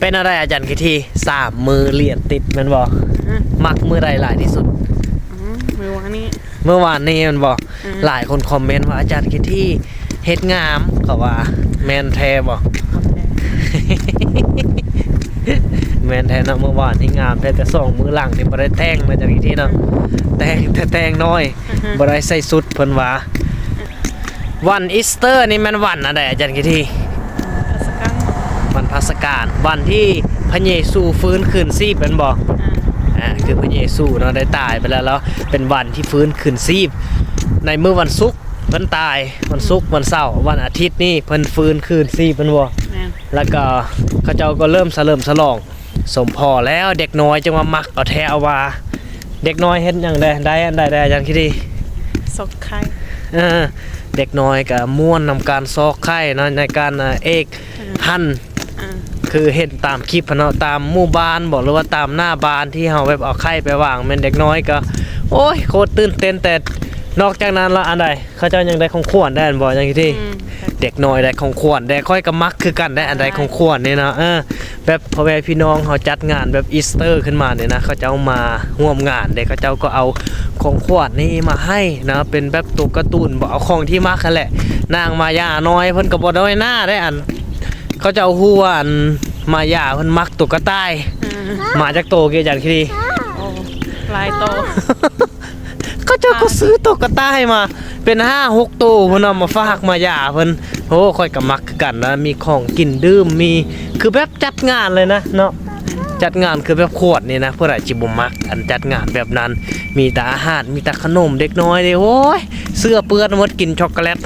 ປັນແນວໃດອາຈານເຄທີ ສາມມື້ລຽນຕິດແມ່ນບໍ່? ອືມ ມັກມື້ໃດຫຼາຍທີ່ສຸດ? ອືມ ມື້ວານນີ້ ມື້ວານນີ້ແມ່ນບໍ່? ອືມ ຫຼາຍຄົນຄອມເມັນວ່າ ອາຈານເຄທີເຮັດງາມ ເຂົາວ່າ ແມ່ນແທ້ບໍ່? ແມ່ນແທ້ເນາະ ມື້ວານນີ້ງາມແທ້ ແຕ່ສອງມື້ຫຼັງນີ້ບໍ່ໄດ້ແຕ່ງເນາະ ອາຈານເຄທີເນາະ ອືມ ແຕ່ງ ແຕ່ແຕ່ງໜ້ອຍ ອືຮຶ ບໍ່ໄດ້ໃສ່ຊຸດເພິ່ນວ່າ. ວັນອີສເຕີນີ້ແມ່ນວັນອັນໃດອາຈານເຄທີ? ວັນພາສະການ ວັນພາສະການ ວັນທີ່ພະເຢຊູຟື້ນຄືນຊີບແມ່ນບໍ່? ອ່າ ອ່າ ຄືພະເຢຊູເນາະ ໄດ້ຕາຍໄປແລ້ວ ແລ້ວເປັນວັນທີ່ຟື້ນຄືນຊີບ ໃນມື້ວັນສຸກເພິ່ນຕາຍ ວັນສຸກ ອືມ ວັນເສົາ ວັນອາທິດນີ້ເພິ່ນຟື້ນຄືນຊີບແມ່ນບໍ່? ແມ່ນ ແລ້ວກໍເຂົາເຈົ້າກໍເລີ່ມສະເຫຼີມສະຫຼອງ ສົມພໍແລ້ວ ເດັກນ້ອຍຈັ່ງວ່າມັກເອົາແທ້ເອົາວ່າ. ເດັກນ້ອຍເຮັດຫຍັງແດ່? ໄດ້ອັນໃດແດ່ ອາຈານເຄທີ? ຊອກໄຂ່ ເອີ ເດັກນ້ອຍກໍມ່ວນນຳການຊອກໄຂ່ເນາະ ໃນການ ເອີ ເອກ ເອີ ຮັນ ເອີ ຄືເຫັນຕາມຄລິບຫັ້ນເນາະ ຕາມໝູ່ບ້ານບໍ ຫຼືວ່າຕາມໜ້າບ້ານທີ່ເຮົາແບບເອົາໄຂ່ໄປວາງ ແມ່ນເດັກນ້ອຍກໍ ໂອ້ຍ ໂຄດຕື່ນເຕັ້ນ. ແຕ່ນອກຈາກນັ້ນລະອັນໃດ? ເຂົາເຈົ້າຍັງໄດ້ຂອງຂວັນໄດ້ອັນບໍ່ ອາຈານເຄທີ? ອືມ ເດັກນ້ອຍໄດ້ຂອງຂວັນແດ່ ຂ້ອຍກໍມັກຄືກັນໄດ໋ ອັນໄດ້ຂອງຂວັນນີ້ເນາະ ເອີ ແບບພໍ່ແມ່ພີ່ນ້ອງເຮົາຈັດງານແບບອີສເຕີຂຶ້ນມານີ້ນະ ເຂົາເຈົ້າມາຮ່ວມງານເດ້ ເຂົາເຈົ້າກໍເອົາຂອງຂວັນນີ້ມາໃຫ້ນະ ເປັນແບບຕົວກາຕູນບໍ ເອົາຂອງທີ່ມັກຫັ້ນແຫຼະ ນາງມາຢານ້ອຍເພິ່ນກໍບໍ່ນ້ອຍໜ້າເດ້ ອັນ ເຂົາເຈົ້າຮູ້ວ່າ ອັນ ມາຢາເພິ່ນມັກຕົວກະຕ່າຍ ອືມ ມາຈັກໂຕເກ ອາຈານເຄທີ? ໂອ້ ຫຼາຍໂຕ. ເຂົາເຈົ້າກໍຊື້ໂຕກະຕ່າຍມາເປັນຫ້າຫົກໂຕພຸ້ນນະ ມາຝາກມາຢາເພິ່ນ. ໂອ້ ຂ້ອຍກໍມັກຄືກັນນະ ມີຂອງກິນດື່ມ ມີ ຄືແບບຈັດງານເລີຍນະເນາະ ຈັດງານຄືແບບຂວດນີ້ນະ ຜູ້ໃດຊິບໍ່ມັກ ອັນຈັດງານແບບນັ້ນ ມີແຕ່ອາຫານ ມີແຕ່ຂະໜົມ ເດັກນ້ອຍເດ້ ໂອ້ຍ ເສື້ອເປື້ອນໝົດ ກິນຊັອກໂກແລັດ.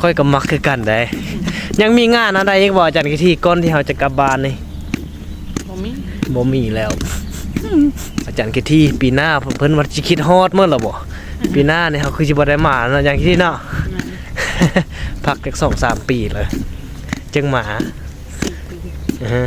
ຂ້ອຍກໍມັກຄືກັນໃດ໋. ຍັງມີງານອັນໃດອີກບໍ່ ອາຈານເຄທີ ກ່ອນທີ່ເຮົາຈະກັບບ້ານນີ້? ບໍ່ມີ ບໍ່ມີແລ້ວ ອາຈານເຄທີ. ປີໜ້າເພິ່ນວ່າຊິຄິດຮອດໝົດແລ້ວບໍ? ອືຮຶ ປີໜ້ານີ້ເຮົາຄືຊິບໍ່ໄດ້ມາເນາະ ອາຈານເຄທີເນາະ. ແມ່ນ ພັກຈັກສອງສາມປີເລີຍ ຈຶ່ງມາ ສີ່ປີ ອືຮຶ